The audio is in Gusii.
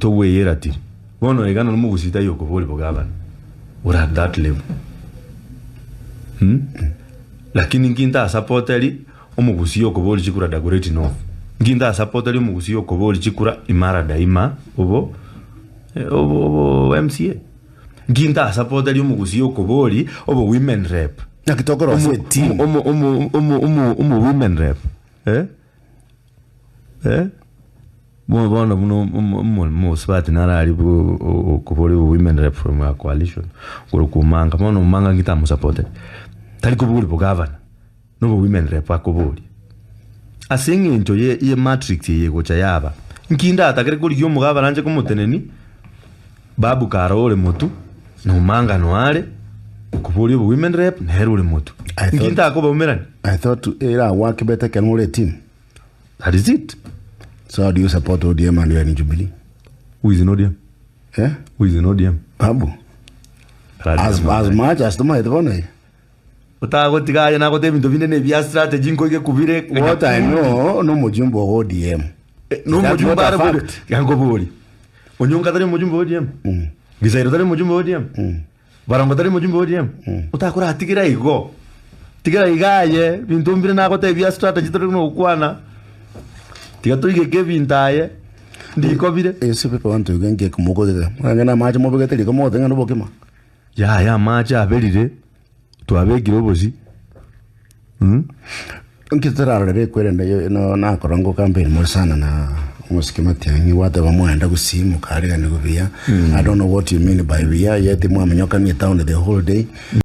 Togweyeratiri. Bono iga naro mogusii taiyo okobori bogabana ore at that level. Lakini nki ntasapoteri omogusii okobori chikura Dagoretti North? Nki ntasapoteri omogusii okobori chikura Imara Daima obo obo obo MCA? Nki ntasapoteri omogusii okobori obo women rep? Naki tokorosia etimu. Omo omo omo omo omo women rep eh? Eh? Bono bono buna omo- omo- omosubati naro aria bo- o- okobori women rep from a coalition korokwa Omanga, bono Omanga nki tamosapotere? Tari kobori bogavana, nobo women rep akoboria. Ase eng'encho ye ye matrix eye egocha yaba, nki ndatakere korigia omogavana nche komotenenia, Babu kare ore motu, na Omanga noare, okoboria obo women rep nere ore motu. I Nki thought- ntakobaumerania? I thought era work better ekero more team. That is it. So how do you support ODM and you are in Jubilee? Who is in ODM? Eh? Who is in ODM? Babu. As much as tomaete bono iga. Otagotiga aye nagote ebinto binde ne ebia strategy nkoige kubire. What I know no mojumbe wa ODM. No That's mojumbe not a are bori. fact. Yankobori. Onyonka tari mojumbe wa ODM. Gisairo tari mojumbe wa ODM. Barongo tari mojumbe wa ODM. Otakoratigira igo. Tigira iga aye, binto mbire nagotebia strategy tori nogokwana. Tiga toigeke ebinto aye. Ndikobire. Ase pepe want to nge kumokogeka. Mwange na amache mobegete riko mogote ng'a nobokima. Yaya amache aberire, twabekire obosie. Nki torarorere ekwerende ye no nakora ngo campaign more sana na omosike Matiang'i gwateba mwaenda gusii mokaariganigwa buya. I don't know what you mean by buya yet mwaminyokania etown the whole day.